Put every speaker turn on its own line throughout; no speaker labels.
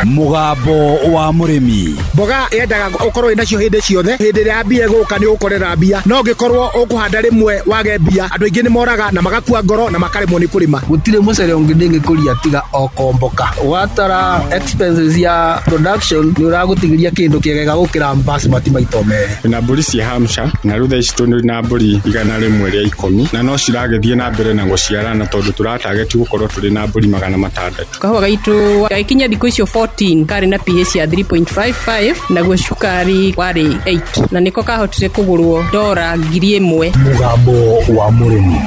Mũgambo wa mũrĩmi.
Mboga yendaga ũkorwo wĩnacio hĩndĩ ciothe. Hĩndĩ ĩrĩa mbia ĩgũka nĩ ũgũkorera mbia, no ũngĩkorwo ũkũhanda rĩmwe wage mbia, andũ aingĩ nĩ moraga na magakua ngoro na makaremwo nĩ kũrĩma.
Gũtirĩ mũcere ũngĩ ndĩngĩkũria tiga o komboka. Watara expenses ya production nĩ ũragũtigĩria kĩndũ kĩega gũkĩra basmati maita merĩ.
Twĩna mbũri cia Hampshire na rĩu thaa ici tũrĩ na mbũri 110 na no ciragĩthiĩ na mbere na gũciarana tondũ tũratageti gũkorwo tũrĩ na mbũri 600.
Kahũa gaitũ gagĩkinya thikũ icio 14 karĩ na pH ya 3.55, naguo cukari warĩ 8, na nĩko kahotire kũgũrwo dora 1000.
Mũgambo wa mũrĩmi.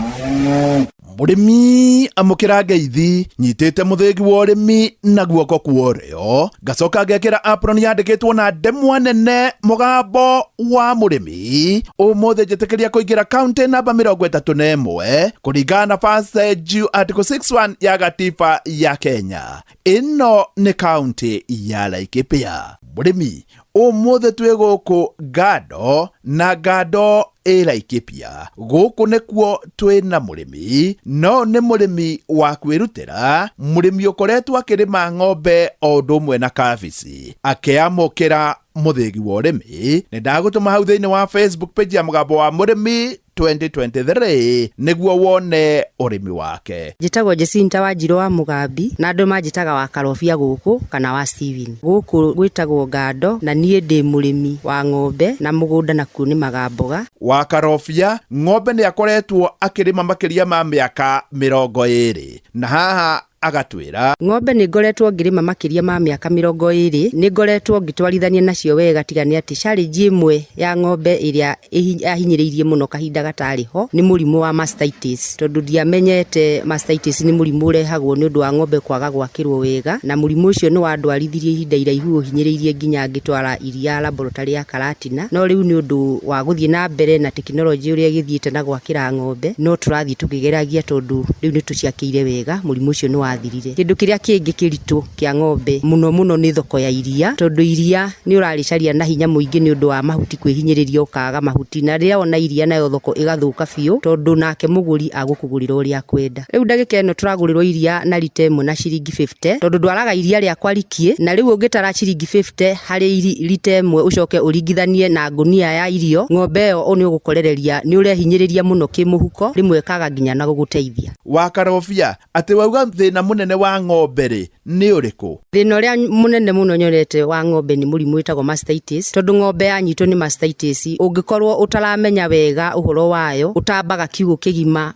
Mũrĩmi, amũkĩra ngeithi. Nyitĩte mũthĩgi wa ũrĩmi na guoko kwa ũrĩo, ngacoka ngekĩra apron yandĩkĩtwo na ndemwa nene "Mũgambo wa mũrĩmi". Ũmũthĩ njĩtĩkĩria kũingĩra kaunti namba 31 kũringana na First Jew Article 61 ya gatiba ya Kenya. Ĩno nĩ kaunti ya Laikipia. Mũrĩmi, ũmũthĩ twĩ gũkũ Ngando, na Ngando ĩ Laikipia. Gũkũ nĩkuo twĩna mũrĩmi, no nĩ mũrĩmi wa kwĩrutĩra, mũrĩmi ũkoretwo akĩrĩma ng'ombe o ũndũ ũmwe na kabici. Akĩamũkĩra mũthĩgi wa ũrĩmi, nĩ ndagũtũma hau thĩinĩ wa Facebook page ya Mũgambo wa Mũrĩmi 2023 nĩguo wone ũrĩmi wake.
Njĩtagwo Jacinta Wanjirũ wa Mũgambi, na andũ manjĩtaga wa Karobia gũkũ kana wa Steven. Gũkũ gwĩtagwo Ngando, na niĩ ndĩ mũrĩmi wa ng'ombe na mũgũnda nakuo nĩmaga mboga.
Wa Karobia, ng'ombe nĩ akoretwo akĩrĩma makĩria ma mĩaka 20, na haha agatwĩra.
Ng'ombe nĩ ngoretwo ngĩrĩma makĩria ma mĩaka 20. Nĩ ngoretwo ngĩtwarithania nacio wega, tiga nĩ atĩ challenge ĩmwe ya ng'ombe ĩrĩa yahinyĩrĩirie mũno kahinda gatarĩ ho nĩ mũrimũ wa mastitis, tondũ ndiamenyete mastitis nĩ mũrimũ ũrehagwo nĩ ũndũ wa ng'ombe kwaga gwakĩrwo wega, na mũrimũ ũcio nĩ wandwarithirie ihinda iraihu ũhinyĩrĩirie nginya ngĩtwara iria laboratory ya Karatina. No rĩu nĩ ũndũ wa gũthiĩ na mbere na tekinoronjĩ ũrĩa ĩgĩthiĩte na gwakĩra ng'ombe, no tũrathiĩ tũkĩgeragia, tondũ rĩu nĩ tũciakĩire wega, mũrimũ ũcio nĩ wathirire. Kĩndũ kĩrĩa kĩngĩ kĩritũ kĩa ng'ombe mũno mũno nĩ thoko ya iria, tondũ iria nĩ ũrarĩcaria na hinya mũingĩ nĩ ũndũ wa mahuti kwĩhinyĩrĩria, ũkaga mahuti, na rĩrĩa wona iria nayo thoko ĩgathũka biũ, tondũ nake mũgũri agũkũgũrĩra ũrĩa akwenda. Rĩu ndagĩka ĩno tũragũrĩrwo iria na rita ĩmwe na ciringi 50, tondũ ndwaraga iria rĩakwa rikie, na rĩu ũngĩtara ciringi 50 harĩ rita ĩmwe, ũcoke ũringithanie na ngũnia ya irio, ng'ombe ĩyo nĩ ũgũkorereria nĩ ũrehinyĩrĩria mũno kĩmũhuko, rĩmwe ĩkaga nginya na gũgũteithia.
Wa Karobia, atĩ wauga thĩna mũnene wa ng'ombe rĩ nĩ ũrĩkũ?
Thĩna ũrĩa mũnene mũno nyonete wa ng'ombe nĩ mũrimũ wĩtagwo mastitis, tondũ ng'ombe yanyitwo nĩ mastitis, ũngĩkorwo ũtaramenya wega ũhoro wayo, ũtambaga kiugũ kĩgima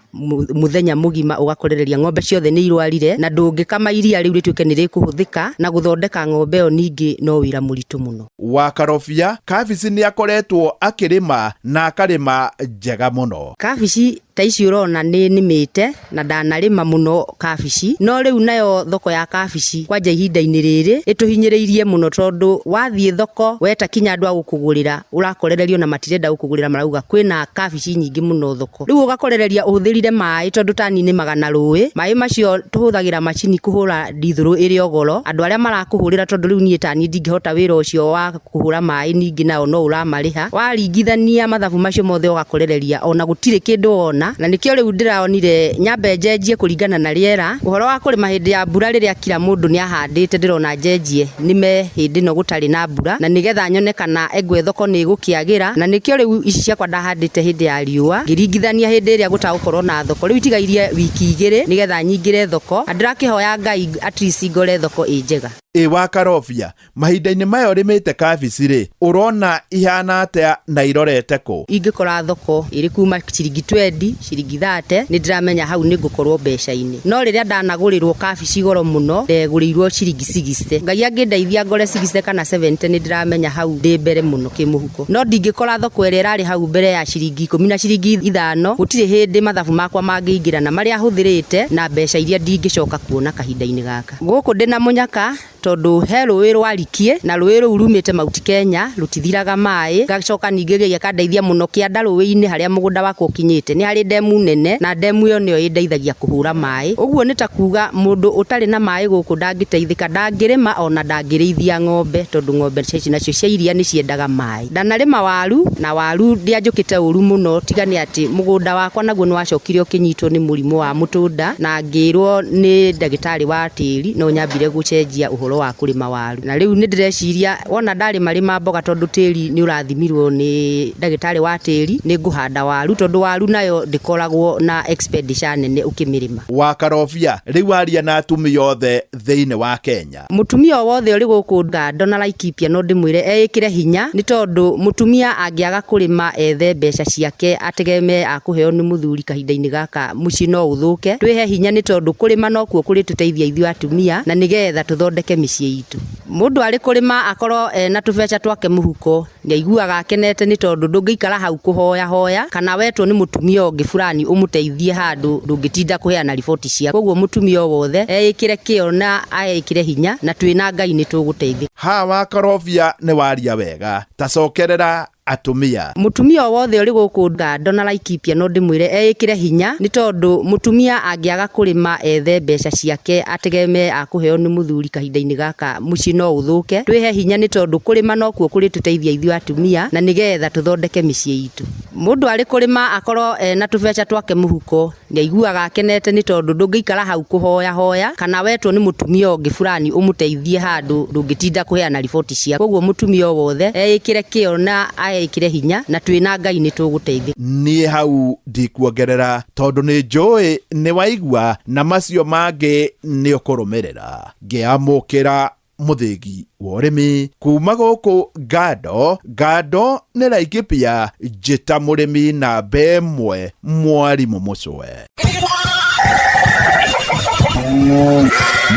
mũthenya mũgima, ũgakorereria ng'ombe ciothe nĩ irwarire, na ndũngĩkama iria rĩu rĩtuĩke nĩ rĩkũhũthĩka, na gũthondeka ng'ombe ĩyo ningĩ no wĩra mũritũ mũno.
Wa Karobia, kabici nĩ akoretwo akĩrĩma na akarĩma njega mũno.
Kabici ta ici ũrona nĩ nĩmĩte na ndanarĩma mũno kabici, no rĩu nayo thoko ya kabici kwanja ihinda-inĩ rĩrĩ ĩtũhinyĩrĩirie mũno, tondũ wathiĩ thoko weta kinya andũ a gũkũgũrĩra, ũrakorererio na matirenda gũkũgũrĩra, marauga kwĩna kabici nyingĩ mũno thoko. Rĩu ũgakorereria ũhũthĩrire maĩ, tondũ tani nĩmaga na rũĩ, maĩ macio tũhũthagĩra macini kũhũra ndithũrũ ĩrĩ o goro, andũ arĩa marakũhũrĩra, tondũ rĩu niĩ tani ndingĩhota wĩra ũcio wa kũhũra maĩ, ningĩ nao no ũramarĩha. Waringithania mathabu macio mothe, ũgakorereria ona gũtirĩ kĩndũ wona, na nĩkĩo rĩu ndĩronire nyambe njenjie kũringana na rĩera. Ũhoro wa kũrĩma hĩndĩ ya mbura, rĩrĩa kila mũndũ nĩ ahandĩte, ndĩrona njenjie nĩme hĩndĩ ĩno gũtarĩ na mbura, na nĩgetha nyone kana engwe thoko nĩ ĩgũkĩagĩra. Na nĩkĩo rĩu ici ciakwa ndahandĩte hĩndĩ ya riũa, ngĩringithania hĩndĩ ĩrĩa gũtagũkorwo na thoko. Rĩu itigairie wiki 2 nĩgetha nyingĩre thoko, na ndĩrakĩhoya Ngai at least ngore thoko ĩ njega.
Ĩ wa Karobia, mahinda-inĩ maya ũrĩmĩte kabici rĩ, ũrona ihana atĩa na irorete kũ?
Ingĩkora thoko ĩrĩ kuma ciringi 20, ciringi 30, nĩ ndĩramenya hau nĩ ngũkorwo mbeca-inĩ. No rĩrĩa ndanagũrĩrwo kabici goro mũno, ndegũrĩirwo ciringi 60. Ngai angĩndeithia ngore 60 kana 70, nĩ ndĩramenya hau ndĩ mbere mũno kĩmũhuko. No ndingĩkora thoko ĩrĩa ĩrarĩ hau mbere ya ciringi 10 na ciringi 5, gũtirĩ hĩndĩ mathabu makwa mangĩingĩrana marĩa hũthĩrĩte na mbeca iria ndingĩcoka kuona kahinda-inĩ gaka. Gũkũ ndĩna mũnyaka, tondũ he rũĩ rwa Rikie, na rũĩ rũu rumĩte Mount Kenya, rũtithiraga maĩ. Ngacoka ningĩ gĩkandeithia mũno kĩanda rũĩ-inĩ harĩa mũgũnda wakwa ũkinyĩte nĩ harĩ ndemu nene, na ndemu ĩyo nĩyo ĩndeithagia kũhũra maĩ. Ũguo nĩ ta kuga mũndũ ũtarĩ na maĩ gũkũ ndangĩteithĩka, ndangĩrĩma ona ndangĩrĩithia ng'ombe, tondũ ng'ombe ici nacio cia iria nĩ ciendaga maĩ. Ndanarĩma waru, na waru ndĩanjũkĩte ũru mũno, tiga nĩ atĩ mũgũnda wakwa naguo nĩ wacokire ũkĩnyitwo nĩ mũrimũ wa mũtũnda, na ngĩrwo nĩ ndagĩtarĩ wa tĩri no nyambire gũcenjia ũhoro. ũhoro wa kũrĩma waru. Na rĩu nĩ ndĩreciria wona ndarĩma rĩma mboga tondũ tĩri nĩ ũrathimirwo nĩ ndagĩtarĩ wa tĩri, nĩ ngũhanda waru tondũ waru nayo ndĩkoragwo na expenditure nene ũkĩmĩrĩma.
Wa Karobia, rĩu aria na atumia othe thĩinĩ wa Kenya.
Mũtumia o wothe ũrĩ gũkũ Ngando na Laikipia no ndĩmwĩre eĩkĩre hinya, nĩ tondũ mũtumia angĩaga kũrĩma ethe mbeca ciake ategeme akũheo nĩ mũthuri kahinda-inĩ gaka mũciĩ no ũthũke. Twĩhe hinya nĩ tondũ kũrĩma nokuo kũrĩtũteithia ithuĩ atumia na nĩgetha tũthondeke mĩciĩ itũ. Mũndũ arĩ kũrĩma akorwo ena tũbeca twake mũhuko nĩ aiguaga akenete, nĩ tondũ ndũngĩikara hau kũhoya hoya kana wetwo nĩ mũtumia ũngĩ fulani ũmũteithie handũ, ndũngĩtinda kũheana riboti ciaku. Koguo mũtumia o wothe eĩkĩre kĩo na eĩkĩre hinya, na twĩna Ngai nĩ tũgũteithĩka.
Ha wa Karobia, nĩ waria wega, tacokerera atumia.
Mũtumia o wothe ũrĩ gũkũ Ngando na Laikipia no ndĩmwĩre eĩkĩre hinya, nĩ tondũ mũtumia angĩaga kũrĩma ethe mbeca ciake ategeme akũheo nĩ mũthuri kahinda-inĩ gaka mũciĩ no ũthũke. Twĩhe hinya nĩ tondũ kũrĩma nokuo kũrĩtũteithia ithuĩ atumia na nĩgetha tũthondeke mĩciĩ itũ. Mũndũ arĩ kũrĩma akorwo ena tũbeca twake mũhuko nĩ aiguaga akenete, nĩ tondũ ndũngĩikara hau kũhoya hoya kana wetwo nĩ mũtumia ũngĩ fulani ũmũteithie handũ, ndũngĩtinda kũheana riboti ciaku. Koguo mũtumia o wothe eĩkĩre kĩo na eĩkĩre hinya, na twĩna Ngai nĩ tũgũteithĩka.
Niĩ hau ndikuongerera tondũ nĩ njũĩ nĩ waigua, na macio mangĩ nĩ ũkũrũmĩrĩra. Ngĩamũkĩra mũthĩgi wa ũrĩmi kuma gũkũ Ngando. Ngando nĩ Laikipia. Njĩta mũrĩmi namba ĩmwe, mwarimũ Mũcwe.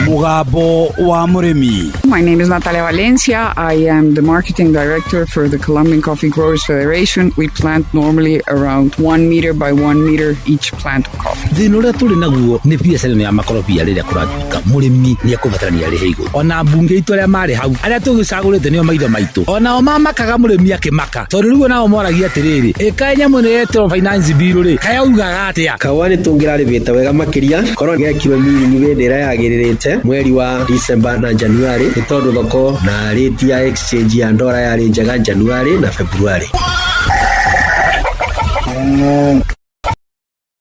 Mugambo wa Mũrĩmi.
My name is Natalia Valencia. I am the marketing director for the Colombian Coffee Growers Federation. We plant normally around 1 meter by 1 meter each plant of coffee.
Thĩna ũrĩa tũrĩ naguo nĩ biacara ĩno ya makorobia. Rĩrĩa kũratuĩka mũrĩmi nĩ ekũbatarania arĩhe igũrũ, ona mbunge itũ arĩa marĩ hau, arĩa tũgĩcagũrĩte nĩo maitho maitũ, onao mamakaga mũrĩmi akĩmaka, tondũ rĩu onao moragia atĩrĩrĩ, ĩkaĩ nyamũ ĩno yetĩrwo finance bill rĩ, kayaugaga atĩa?
Kaũa nĩ tũngĩrarĩmĩte wega makĩria korwo gekirwo mirini hĩndĩ ĩrĩa yagĩrĩrĩte, mweri wa December na January, nĩ tondũ thoko na rate ya exchange ya ndora yarĩ njega January na February.